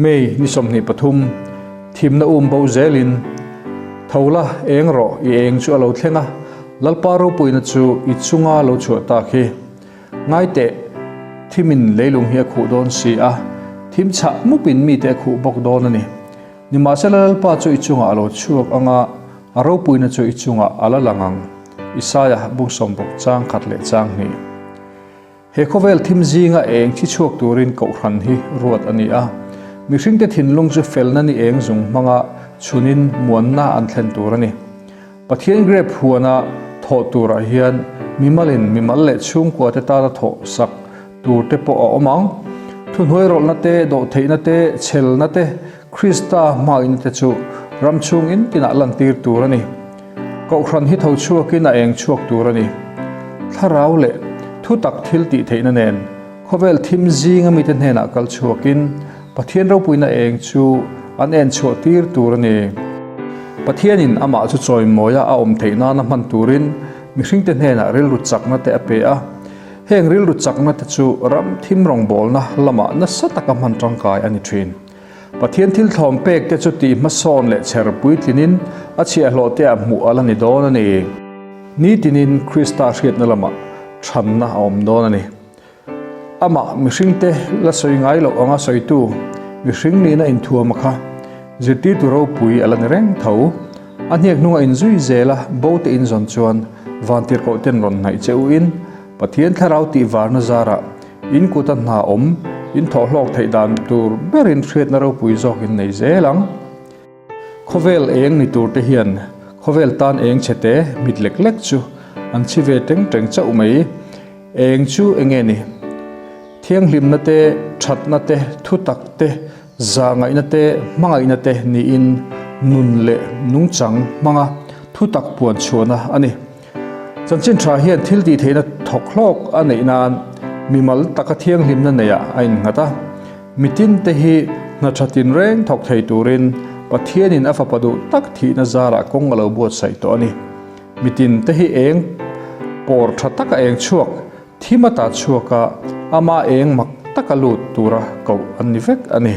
May ni 23, Thimna um bo zelin, Tho la, eng rawh, i eng chu a lo thleng a, Lalpa ropuina chu i chunga lo chhuah tak hi. Ngai teh, thimin leilung hi a khuh dawn si a, thim chhah mupin mite a khuh bawk dawn a ni. Nimahsela Lalpa chu i chungah a lo chhuak ang a, a ropuina chu i chungah a la lang ang. Isaia bung sawmruk chang khat leh chang hnih. He khawvel thim zinga eng thi chhuak turin kohhran hi ruat a ni a. Mihringte thinlung chu felna ni eng zung hmanga chhunin muanna an thlen tur a ni. Pathian grep huana thawh turah hian mimalin mimal leh chhungkuate tana thawh sak tur te pawh a awm ang. Thuhnuai rawlhna te, dawhtheihna te, chhelna te, Krista hmaina te chu ram chhung in tinah lantir tur a ni. Kohhran hi tho chhuakin a eng chhuak tur a ni. Thlarau leh thutak thil tih theihna nen khawvel thim zinga mite hnenah kal chhuakin Pathian ropuina eng chu an en chhuah tir tur a ni. Pathianin amah chu chawimawia a awm theih nana hman turin mihringte hnenah rilru chakna te a pe a. Heng rilru chakna te chu ram thim rawngbawlna lamah nasa taka hman tangkai a ni thin. Pathian thil thlawm pek te chu tih hmasawn leh chher puitlinin a chhiahhlawh te ah hmuh a la ni dawn a ni. Nitinin Krista hriatna lamah thanna a awm dawn a ni. Amah mihringte la sawi ngai loh anga sawitu mihring nihna inthuama kha zirtirtu ropui a la ni reng tho. A hniak hnunga inzui zela bo te inzawn chuan vantirhkoh ten rawn hnaih che u in Pathian thlarau tih varna zarah In kuta hna awm, in thawh hlawk theih dan tur berin hriatna ropui zawk in nei zel ang. Khawvel eng ni tur te hian khawvel tan eng chhe te mit lek lek chu an chhi ve teng teng chauh mai. Eng chu enge ni? Thianghlimna te, thatna te, thutak te, Zahngaihna te, hmangaihna te niin nun leh nungchang hmanga thutak puan chhuahna a ni. Chanchin tha hian thil tih theihna thawk hlawk a neih nan mimal taka thianghlimna neiah a innghat a. Mitin te hi hna tha tinreng thawk thei turin Pathianin a fapa duh tak thihna zarah kawng a lo buatsaih tawh a ni. Mitin te hi eng pawr tha taka eng chhuak Thim ata chhuak a, ama eng mak taka lut tura koh an ni vek a ni.